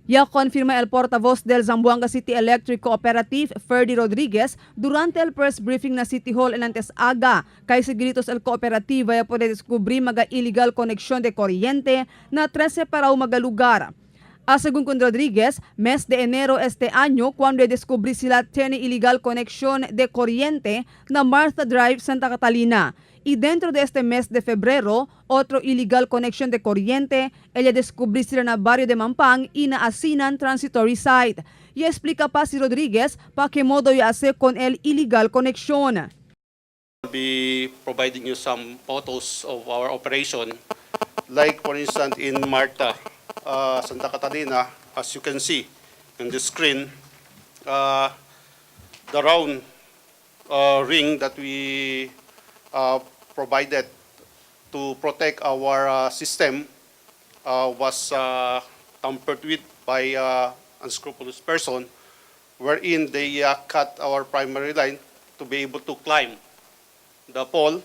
Ya confirma el portavoz del Zamboanga City Electric Cooperative, Ferdy Rodriguez, durante el press briefing na City Hall en antes aga, kay sigritos el cooperativa ya puede descubrir maga illegal conexión de corriente na 13 para maga lugar. A según con Rodriguez, mes de enero este año cuando descubrí sila tiene ilegal conexión de corriente na Martha Drive, Santa Catalina. Y dentro de este mes de febrero, otro ilegal conexión de corriente, ella descubrí sila na barrio de Mampang y na Asinan Transitory Site. Y explica pa si Rodriguez pa qué modo ya hace con el illegal conexión. I'll be providing you some photos of our operation. Like for instance in Marta, Santa Catalina, as you can see in the screen, the round ring that we provided to protect our system was tampered with by unscrupulous person, wherein they cut our primary line to be able to climb the pole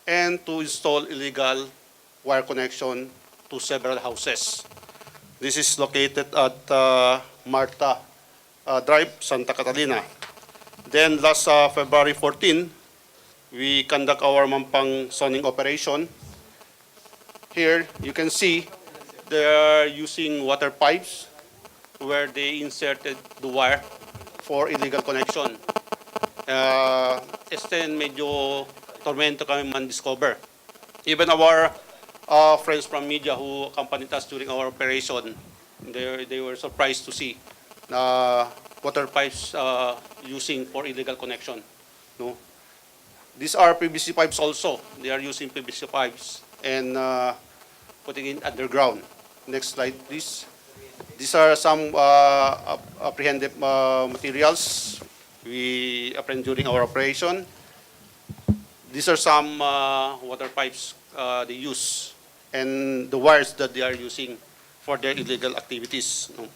and to install illegal wire connection to several houses. This is located at Marta Drive, Santa Catalina. Then last February 14, we conduct our Mampang zoning operation. Here you can see they are using water pipes where they inserted the wire for illegal connection. Este medyo tormento kami man discover. Even our friends from media who accompanied us during our operation, they were surprised to see na water pipes using for illegal connection. No? These are PVC pipes also. They are using PVC pipes and putting it underground. Next slide, please. These are some apprehended materials we apprehend during our operation. These are some water pipes they use and the wires that they are using for their illegal activities. No?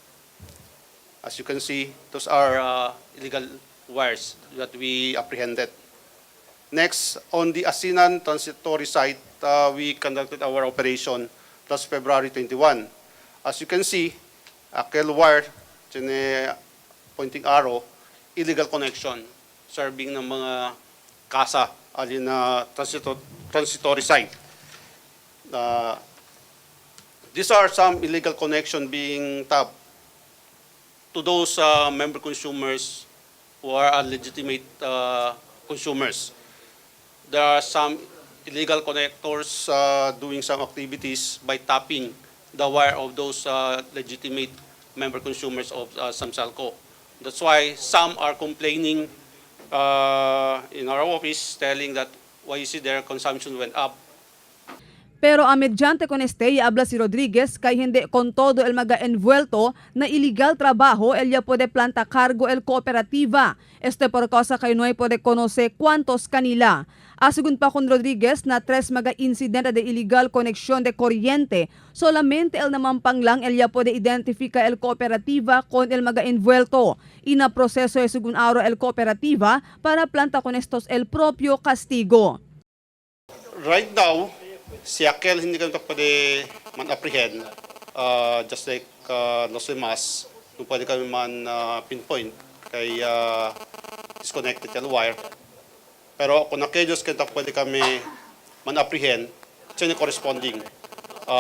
As you can see, those are illegal wires that we apprehended. Next, on the Asinan transitory site, we conducted our operation last February 21. As you can see, aquel wire, tiene pointing arrow, illegal connection serving ng mga casa alin na transitory site. These are some illegal connection being tapped to those member consumers who are legitimate consumers. There are some illegal connectors doing some activities by tapping the wire of those legitimate member consumers of Zamcelco. That's why some are complaining in our office, telling that why is it their consumption went up. Pero a mediante con este, habla si Rodriguez kay hindi con todo el maga envuelto na illegal trabajo, ella puede planta cargo el cooperativa. Este por causa kay no puede conocer cuántos kanila. Asegun pa con Rodriguez na tres maga incidente de ilegal conexión de corriente, solamente el namampang lang ella puede identifica el cooperativa con el maga envuelto. Y na proceso es según ahora el cooperativa para planta con estos el propio castigo. Right now, si aquel hindi kami pwede man-apprehend, just like los demás, kung pwede kami man pinpoint kay disconnected el wire. Pero kung aquellos que pwede kami man-apprehend, tiene corresponding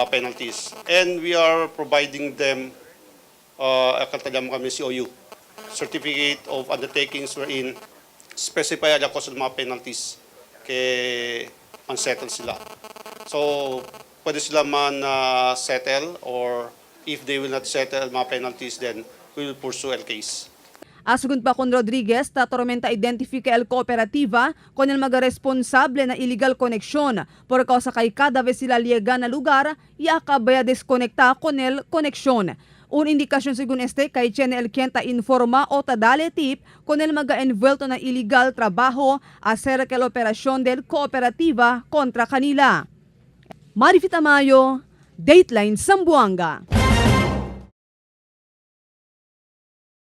penalties. And we are providing them, akal kami COU, Certificate of Undertakings, wherein specify ang sa mga penalties kay man-settle sila. So, pwede sila man settle or if they will not settle mga penalties, then we will pursue el case. Asegun pa con Rodriguez, ta tormenta identifica el cooperativa con el maga responsable na illegal conexión por causa kay cada vez sila liega na lugar y acaba desconecta con el conexión. Un indikasyon según este kay tiene el quien ta informa o ta dale tip con el maga envuelto na illegal trabajo acerca la operación del cooperativa contra kanila. Marifita Mayo, Dateline Zamboanga.